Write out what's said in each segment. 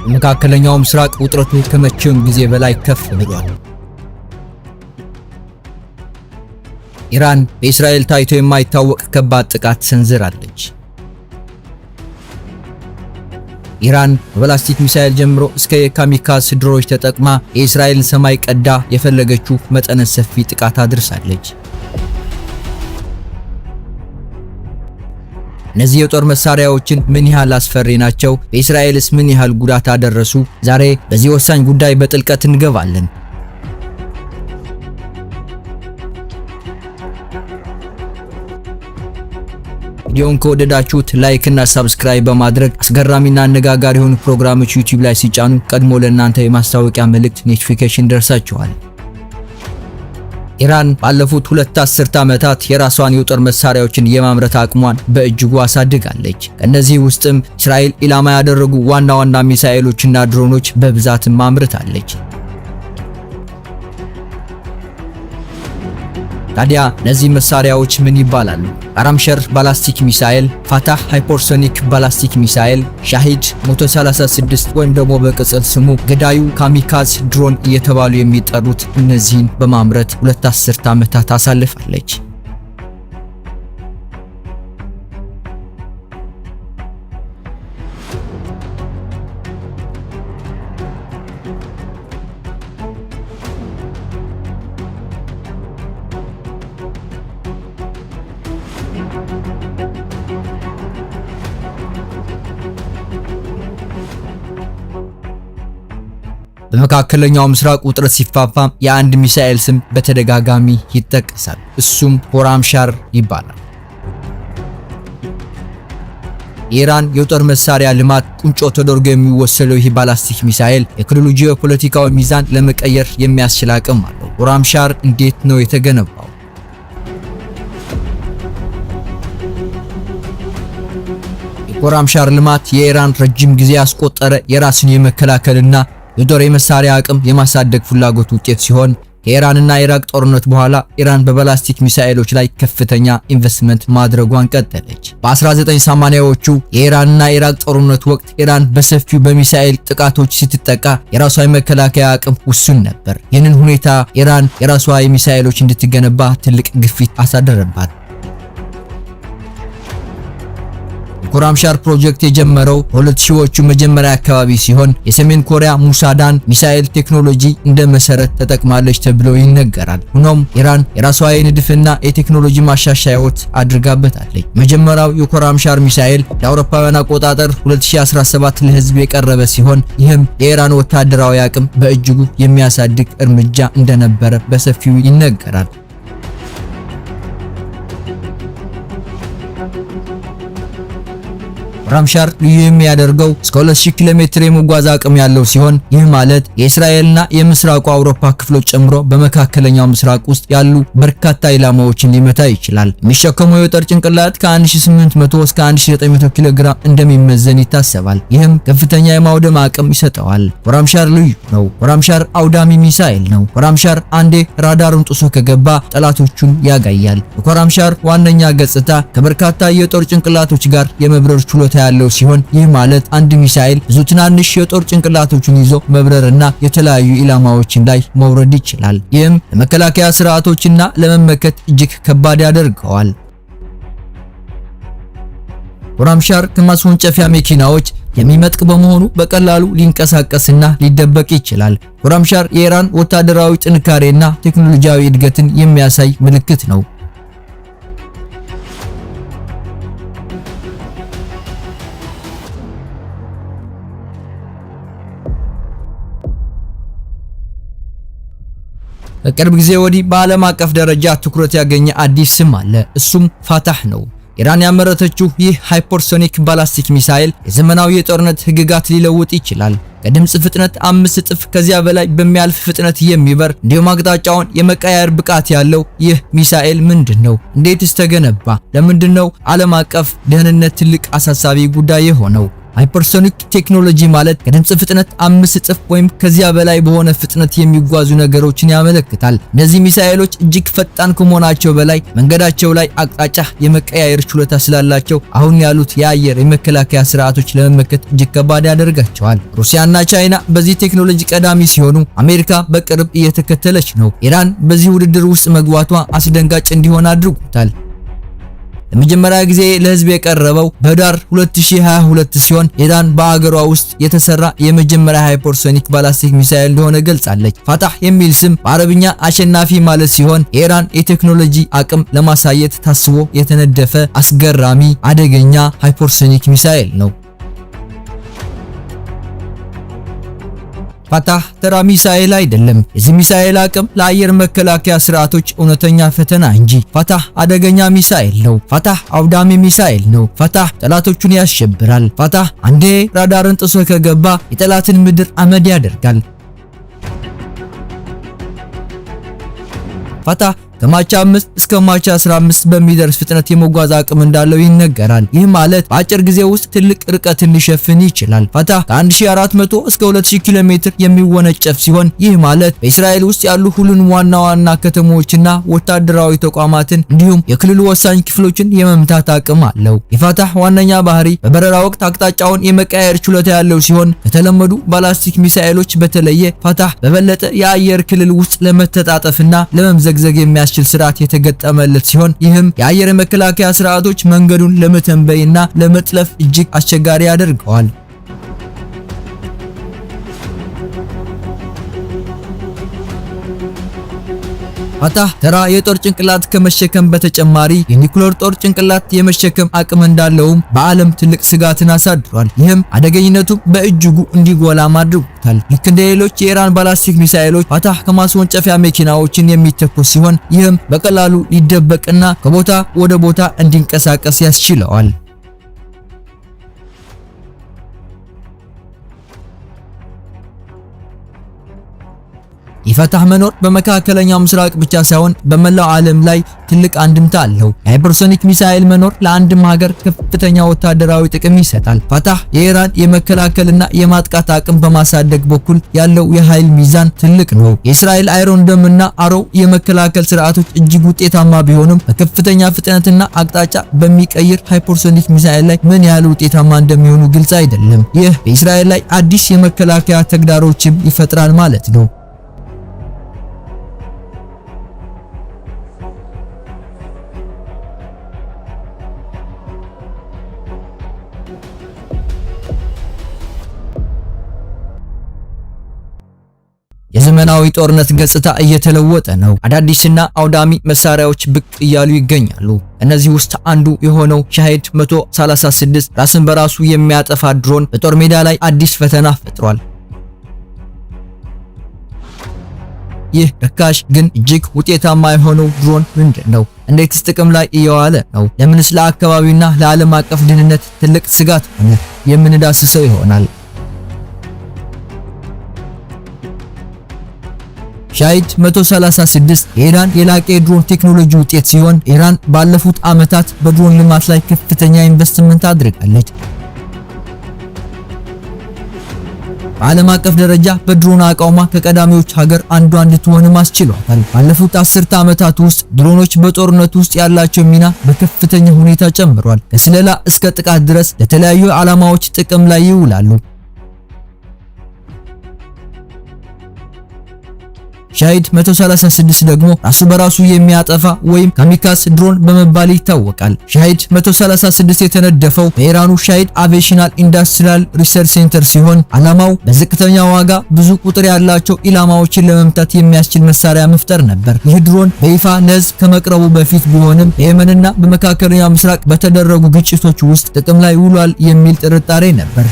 በመካከለኛው ምስራቅ ውጥረቱ ከመቼውም ጊዜ በላይ ከፍ ብሏል። ኢራን በእስራኤል ታይቶ የማይታወቅ ከባድ ጥቃት ሰንዝራለች። ኢራን በባላስቲክ ሚሳኤል ጀምሮ እስከ የካሚካዝ ድሮኖች ተጠቅማ የእስራኤልን ሰማይ ቀዳ የፈለገችው መጠነ ሰፊ ጥቃት አድርሳለች። እነዚህ የጦር መሳሪያዎችን ምን ያህል አስፈሪ ናቸው? በእስራኤልስ ምን ያህል ጉዳት አደረሱ? ዛሬ በዚህ ወሳኝ ጉዳይ በጥልቀት እንገባለን። ቪዲዮውን ከወደዳችሁት like እና subscribe በማድረግ አስገራሚና አነጋጋሪ የሆኑ ፕሮግራሞች ዩቲዩብ ላይ ሲጫኑ ቀድሞ ለእናንተ የማስታወቂያ መልእክት notification ደርሳችኋል። ኢራን ባለፉት 2 አስርት ዓመታት የራሷን የጦር መሳሪያዎችን የማምረት አቅሟን በእጅጉ አሳድጋለች። ከእነዚህ ውስጥም እስራኤል ኢላማ ያደረጉ ዋና ዋና ሚሳኤሎችና ድሮኖች በብዛትም አምርታለች። ታዲያ እነዚህ መሳሪያዎች ምን ይባላሉ? ካራምሸር ባላስቲክ ሚሳኤል፣ ፋታህ hypersonic ባላስቲክ ሚሳኤል፣ ሻሂድ 136 ወይም ደግሞ በቅጽል ስሙ ገዳዩ ካሚካዝ ድሮን እየተባሉ የሚጠሩት እነዚህን በማምረት 2 አስርት ዓመታት አሳልፋለች። በመካከለኛው ምስራቅ ውጥረት ሲፋፋም የአንድ ሚሳኤል ስም በተደጋጋሚ ይጠቀሳል። እሱም ኮራምሻር ይባላል። የኢራን የጦር መሳሪያ ልማት ቁንጮ ተደርጎ የሚወሰደው ይህ ባላስቲክ ሚሳኤል የክልሉ ጂኦፖለቲካዊ ሚዛን ለመቀየር የሚያስችል አቅም አለው። ኮራምሻር እንዴት ነው የተገነባው? የኮራምሻር ልማት የኢራን ረጅም ጊዜ ያስቆጠረ የራስን የመከላከልና የጦር የመሳሪያ አቅም የማሳደግ ፍላጎት ውጤት ሲሆን ከኢራንና ኢራቅ ጦርነት በኋላ ኢራን በባላስቲክ ሚሳኤሎች ላይ ከፍተኛ ኢንቨስትመንት ማድረጓን ቀጠለች። በ1980ዎቹ የኢራንና ኢራቅ ጦርነት ወቅት ኢራን በሰፊው በሚሳኤል ጥቃቶች ስትጠቃ የራሷ የመከላከያ አቅም ውሱን ነበር። ይህንን ሁኔታ ኢራን የራሷ የሚሳኤሎች እንድትገነባ ትልቅ ግፊት አሳደረባት። የኮራምሻር ፕሮጀክት የጀመረው በ2000ዎቹ መጀመሪያ አካባቢ ሲሆን የሰሜን ኮሪያ ሙሳዳን ሚሳኤል ቴክኖሎጂ እንደ መሰረት ተጠቅማለች ተብሎ ይነገራል። ሆኖም ኢራን የራሷ የንድፍና የቴክኖሎጂ ማሻሻያዎች አድርጋበታለች። መጀመሪያው የኮራምሻር ሚሳኤል ለአውሮፓውያን አቆጣጠር 2017 ለሕዝብ የቀረበ ሲሆን ይህም የኢራን ወታደራዊ አቅም በእጅጉ የሚያሳድግ እርምጃ እንደነበረ በሰፊው ይነገራል። ኮራምሻር ልዩ የሚያደርገው እስከ 2000 ኪሎ ሜትር የመጓዝ አቅም ያለው ሲሆን ይህ ማለት የእስራኤልና የምስራቁ አውሮፓ ክፍሎች ጨምሮ በመካከለኛው ምስራቅ ውስጥ ያሉ በርካታ ኢላማዎችን ሊመታ ይችላል። የሚሸከመው የጦር ጭንቅላት ከ1800 እስከ 1900 ኪሎ ግራም እንደሚመዘን ይታሰባል። ይህም ከፍተኛ የማውደም አቅም ይሰጠዋል። ኮራምሻር ልዩ ነው። ኮራምሻር አውዳሚ ሚሳኤል ነው። ኮራምሻር አንዴ ራዳሩን ጥሶ ከገባ ጠላቶቹን ያጋያል። የኮራምሻር ዋነኛ ገጽታ ከበርካታ የጦር ጭንቅላቶች ጋር የመብረር ችሎታ ያለው ሲሆን ይህ ማለት አንድ ሚሳኤል ብዙ ትናንሽ የጦር ጭንቅላቶችን ይዞ መብረርና የተለያዩ ኢላማዎችን ላይ መውረድ ይችላል። ይህም ለመከላከያ ስርዓቶችና ለመመከት እጅግ ከባድ ያደርገዋል። ኮራምሻር ከማስወንጨፊያ መኪናዎች የሚመጥቅ በመሆኑ በቀላሉ ሊንቀሳቀስና ሊደበቅ ይችላል። ኮራምሻር የኢራን ወታደራዊ ጥንካሬና ቴክኖሎጂያዊ እድገትን የሚያሳይ ምልክት ነው። ከቅርብ ጊዜ ወዲህ በዓለም አቀፍ ደረጃ ትኩረት ያገኘ አዲስ ስም አለ። እሱም ፋታህ ነው። ኢራን ያመረተችው ይህ hypersonic ባላስቲክ ሚሳኤል የዘመናዊ የጦርነት ህግጋት ሊለውጥ ይችላል። ከድምጽ ፍጥነት 5 እጥፍ ከዚያ በላይ በሚያልፍ ፍጥነት የሚበር እንዲሁም አቅጣጫውን የመቀያየር ብቃት ያለው ይህ ሚሳኤል ምንድን ነው? እንዴትስ ተገነባ? ለምንድን ነው ዓለም አቀፍ ደህንነት ትልቅ አሳሳቢ ጉዳይ የሆነው? Hypersonic ቴክኖሎጂ ማለት ከድምጽ ፍጥነት 5 እጥፍ ወይም ከዚያ በላይ በሆነ ፍጥነት የሚጓዙ ነገሮችን ያመለክታል። እነዚህ ሚሳኤሎች እጅግ ፈጣን ከመሆናቸው በላይ መንገዳቸው ላይ አቅጣጫ የመቀያየር ችሎታ ስላላቸው አሁን ያሉት የአየር የመከላከያ ስርዓቶች ለመመከት እጅግ ከባድ ያደርጋቸዋል። ሩሲያና ቻይና በዚህ ቴክኖሎጂ ቀዳሚ ሲሆኑ፣ አሜሪካ በቅርብ እየተከተለች ነው። ኢራን በዚህ ውድድር ውስጥ መግባቷ አስደንጋጭ እንዲሆን አድርጎታል። ለመጀመሪያ ጊዜ ለህዝብ የቀረበው በህዳር 2022 ሲሆን፣ ኢራን በአገሯ ውስጥ የተሰራ የመጀመሪያ hypersonic ባላስቲክ ሚሳኤል እንደሆነ ገልጻለች። ፋታህ የሚል ስም በአረብኛ አሸናፊ ማለት ሲሆን፣ የኢራን የቴክኖሎጂ አቅም ለማሳየት ታስቦ የተነደፈ አስገራሚ አደገኛ hypersonic ሚሳኤል ነው። ፋታህ ተራ ሚሳኤል አይደለም። የዚህ ሚሳኤል አቅም ለአየር መከላከያ ስርዓቶች እውነተኛ ፈተና እንጂ። ፋታህ አደገኛ ሚሳኤል ነው። ፋታህ አውዳሚ ሚሳኤል ነው። ፋታህ ጠላቶቹን ያሸብራል። ፋታህ አንዴ ራዳርን ጥሶ ከገባ የጠላትን ምድር አመድ ያደርጋል። ፋታህ ከማች 5 እስከ ማች 15 በሚደርስ ፍጥነት የመጓዝ አቅም እንዳለው ይነገራል። ይህ ማለት በአጭር ጊዜ ውስጥ ትልቅ ርቀትን ሊሸፍን ይችላል። ፋታህ ከ1400 እስከ 2000 ኪሎ ሜትር የሚወነጨፍ ሲሆን፣ ይህ ማለት በእስራኤል ውስጥ ያሉ ሁሉንም ዋና ዋና ከተሞችና ወታደራዊ ተቋማትን እንዲሁም የክልሉ ወሳኝ ክፍሎችን የመምታት አቅም አለው። የፋታህ ዋነኛ ባህሪ በበረራ ወቅት አቅጣጫውን የመቀያየር ችሎታ ያለው ሲሆን፣ ከተለመዱ ባላስቲክ ሚሳኤሎች በተለየ ፋታህ በበለጠ የአየር ክልል ውስጥ ለመተጣጠፍና ለመምዘግዘግ የሚያስችል ስርዓት የተገጠመለት ሲሆን፣ ይህም የአየር መከላከያ ስርዓቶች መንገዱን ለመተንበይና ለመጥለፍ እጅግ አስቸጋሪ ያደርገዋል። ፋታህ ተራ የጦር ጭንቅላት ከመሸከም በተጨማሪ የኒኩለር ጦር ጭንቅላት የመሸከም አቅም እንዳለውም በዓለም ትልቅ ስጋትን አሳድሯል። ይህም አደገኝነቱ በእጅጉ እንዲጎላም አድርጎታል። ልክ እንደ ሌሎች የኢራን ባላስቲክ ሚሳኤሎች ፋታህ ከማስወንጨፊያ መኪናዎችን የሚተኮስ ሲሆን፣ ይህም በቀላሉ ሊደበቅና ከቦታ ወደ ቦታ እንዲንቀሳቀስ ያስችለዋል። የፋታህ መኖር በመካከለኛው ምስራቅ ብቻ ሳይሆን በመላው ዓለም ላይ ትልቅ አንድምታ አለው። የ hypersonic ሚሳኤል መኖር ለአንድም ሀገር ከፍተኛ ወታደራዊ ጥቅም ይሰጣል። ፋታህ የኢራን የመከላከልና የማጥቃት አቅም በማሳደግ በኩል ያለው የኃይል ሚዛን ትልቅ ነው። የእስራኤል Iron Dome እና Arrow የመከላከል ስርዓቶች እጅግ ውጤታማ ቢሆኑም፣ በከፍተኛ ፍጥነትና አቅጣጫ በሚቀይር hypersonic ሚሳኤል ላይ ምን ያህል ውጤታማ እንደሚሆኑ ግልጽ አይደለም። ይህ በእስራኤል ላይ አዲስ የመከላከያ ተግዳሮችም ይፈጥራል ማለት ነው። የዘመናዊ ጦርነት ገጽታ እየተለወጠ ነው። አዳዲስና አውዳሚ መሳሪያዎች ብቅ እያሉ ይገኛሉ። እነዚህ ውስጥ አንዱ የሆነው ሻሄድ 136 ራስን በራሱ የሚያጠፋ ድሮን በጦር ሜዳ ላይ አዲስ ፈተና ፈጥሯል። ይህ ርካሽ ግን እጅግ ውጤታማ የሆነው ድሮን ምንድን ነው? እንዴትስ ጥቅም ላይ እየዋለ ነው? ለምንስ ለአካባቢውና ለዓለም አቀፍ ደህንነት ትልቅ ስጋት ሆነ? የምንዳስሰው ይሆናል። ሻሂድ 136 የኢራን የላቀ የድሮን ቴክኖሎጂ ውጤት ሲሆን፣ ኢራን ባለፉት ዓመታት በድሮን ልማት ላይ ከፍተኛ ኢንቨስትመንት አድርጋለች። በዓለም አቀፍ ደረጃ በድሮን አቋሟ ከቀዳሚዎች ሀገር አንዷ እንድትሆንም አስችሏታል። ባለፉት አስርተ ዓመታት ውስጥ ድሮኖች በጦርነት ውስጥ ያላቸው ሚና በከፍተኛ ሁኔታ ጨምሯል። ከስለላ እስከ ጥቃት ድረስ ለተለያዩ ዓላማዎች ጥቅም ላይ ይውላሉ። ሻሂድ 136 ደግሞ ራሱ በራሱ የሚያጠፋ ወይም kamikaze ድሮን በመባል ይታወቃል። ሻሂድ 136 የተነደፈው በኢራኑ ሻሂድ Aviational Industrial Research Center ሲሆን፣ ዓላማው በዝቅተኛ ዋጋ ብዙ ቁጥር ያላቸው ኢላማዎችን ለመምታት የሚያስችል መሳሪያ መፍጠር ነበር። ይህ ድሮን በይፋ ለሕዝብ ከመቅረቡ በፊት ቢሆንም፣ በየመንና በመካከለኛው ምስራቅ በተደረጉ ግጭቶች ውስጥ ጥቅም ላይ ውሏል የሚል ጥርጣሬ ነበር።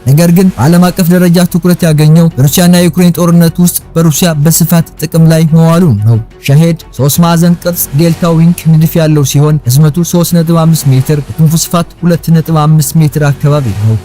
ነገር ግን በዓለም አቀፍ ደረጃ ትኩረት ያገኘው በሩሲያና የዩክሬን ጦርነት ውስጥ በሩሲያ በስፋት ጥቅም ላይ መዋሉ ነው። ሻሄድ 3 ማዕዘን ቅርጽ delta wing ንድፍ ያለው ሲሆን፣ ርዝመቱ 3.5 ሜትር፣ የክንፉ ስፋት 2.5 ሜትር አካባቢ ነው።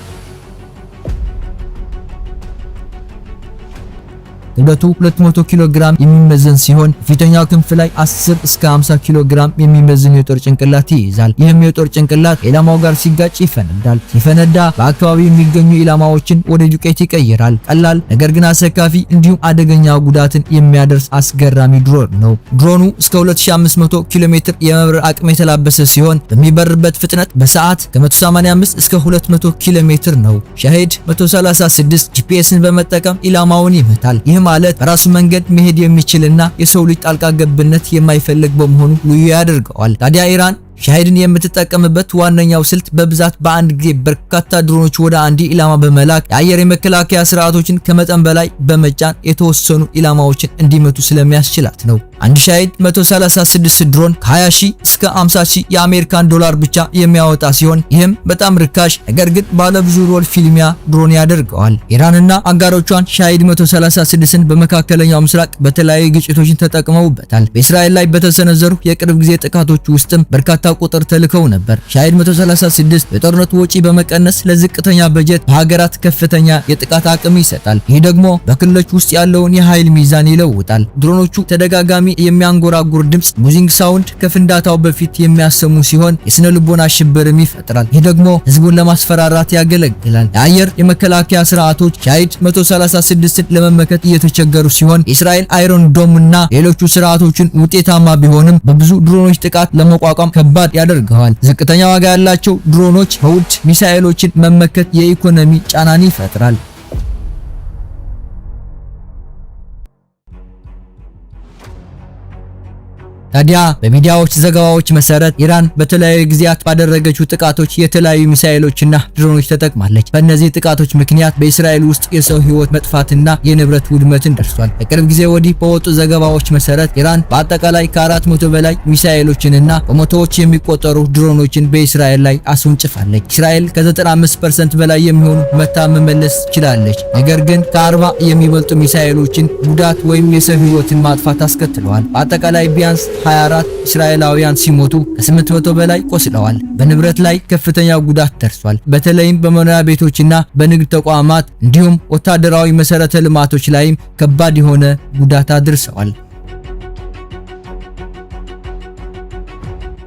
ክብደቱ 200 ኪሎ ግራም የሚመዘን ሲሆን በፊተኛው ክንፍ ላይ 10 እስከ 50 ኪሎ ግራም የሚመዝን የጦር ጭንቅላት ይይዛል። ይህም የጦር ጭንቅላት ከኢላማው ጋር ሲጋጭ ይፈነዳል። ሲፈነዳ በአካባቢው የሚገኙ ኢላማዎችን ወደ ዱቄት ይቀይራል። ቀላል ነገር ግን አሰካፊ እንዲሁም አደገኛ ጉዳትን የሚያደርስ አስገራሚ ድሮን ነው። ድሮኑ እስከ 2500 ኪሎ ሜትር የመብረር አቅም የተላበሰ ሲሆን በሚበርበት ፍጥነት በሰዓት ከ185 እስከ 200 ኪሎ ሜትር ነው። ሻሂድ 136 GPS ን በመጠቀም ኢላማውን ይመታል። ይህ ማለት በራሱ መንገድ መሄድ የሚችልና የሰው ልጅ ጣልቃ ገብነት የማይፈልግ በመሆኑ ልዩ ያደርገዋል። ታዲያ ኢራን ሻሂድን የምትጠቀምበት ዋነኛው ስልት በብዛት በአንድ ጊዜ በርካታ ድሮኖች ወደ አንድ ኢላማ በመላክ የአየር የመከላከያ ስርዓቶችን ከመጠን በላይ በመጫን የተወሰኑ ኢላማዎችን እንዲመቱ ስለሚያስችላት ነው። አንድ ሻሂድ 136 ድሮን ከ20 ሺህ እስከ 50 ሺህ የአሜሪካን ዶላር ብቻ የሚያወጣ ሲሆን ይህም በጣም ርካሽ ነገር ግን ባለብዙ role ፊልሚያ ድሮን ያደርገዋል። ኢራንና አጋሮቿን ሻሂድ 136ን በመካከለኛው ምስራቅ በተለያዩ ግጭቶችን ተጠቅመውበታል። በእስራኤል ላይ በተሰነዘሩ የቅርብ ጊዜ ጥቃቶች ውስጥም በርካታ ቁጥር ተልከው ነበር። ሻሂድ 136 የጦርነቱ ወጪ በመቀነስ ለዝቅተኛ በጀት በሀገራት ከፍተኛ የጥቃት አቅም ይሰጣል። ይህ ደግሞ በክልሎች ውስጥ ያለውን የኃይል ሚዛን ይለውጣል። ድሮኖቹ ተደጋጋሚ የሚያንጎራጉር ድምጽ buzzing sound ከፍንዳታው በፊት የሚያሰሙ ሲሆን የስነ ልቦና ሽብርም ይፈጥራል። ይህ ደግሞ ህዝቡን ለማስፈራራት ያገለግላል። የአየር የመከላከያ ስርዓቶች ሻሂድ 136ን ለመመከት እየተቸገሩ ሲሆን የእስራኤል Iron Dome እና ሌሎቹ ስርዓቶችን ውጤታማ ቢሆንም በብዙ ድሮኖች ጥቃት ለመቋቋም ከባድ ያደርገዋል። ዝቅተኛ ዋጋ ያላቸው ድሮኖች በውድ ሚሳኤሎችን መመከት የኢኮኖሚ ጫናን ይፈጥራል። ታዲያ በሚዲያዎች ዘገባዎች መሰረት ኢራን በተለያዩ ጊዜያት ባደረገችው ጥቃቶች የተለያዩ ሚሳኤሎችና ድሮኖች ተጠቅማለች። በእነዚህ ጥቃቶች ምክንያት በእስራኤል ውስጥ የሰው ሕይወት መጥፋትና የንብረት ውድመትን ደርሷል። ከቅርብ ጊዜ ወዲህ በወጡ ዘገባዎች መሰረት ኢራን በአጠቃላይ ከ400 በላይ ሚሳኤሎችንና በመቶዎች የሚቆጠሩ ድሮኖችን በእስራኤል ላይ አስወንጭፋለች። እስራኤል ከ95% በላይ የሚሆኑ መታ መመለስ ችላለች። ነገር ግን ከ40 የሚበልጡ ሚሳኤሎችን ጉዳት ወይም የሰው ሕይወትን ማጥፋት አስከትለዋል። በአጠቃላይ ቢያንስ 24 እስራኤላውያን ሲሞቱ ከ800 በላይ ቆስለዋል። በንብረት ላይ ከፍተኛ ጉዳት ደርሷል። በተለይም በመኖሪያ ቤቶችና በንግድ ተቋማት እንዲሁም ወታደራዊ መሰረተ ልማቶች ላይም ከባድ የሆነ ጉዳት አድርሰዋል።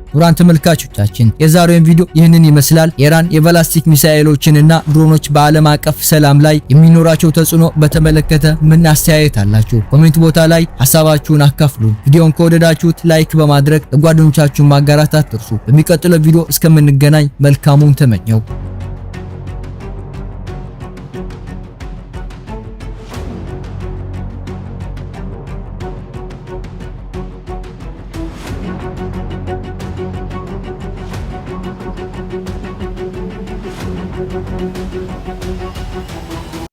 ክቡራን ተመልካቾቻችን የዛሬውን ቪዲዮ ይህንን ይመስላል። የኢራን የባላስቲክ ሚሳኤሎችንና ድሮኖች በዓለም አቀፍ ሰላም ላይ የሚኖራቸው ተጽዕኖ በተመለከተ ምን አስተያየት አላችሁ? Comment ቦታ ላይ ሀሳባችሁን አካፍሉ። ቪዲዮን ከወደዳችሁት like በማድረግ ለጓደኞቻችሁ ማጋራት አትርሱ። በሚቀጥለው ቪዲዮ እስከምንገናኝ መልካሙን ተመኘው።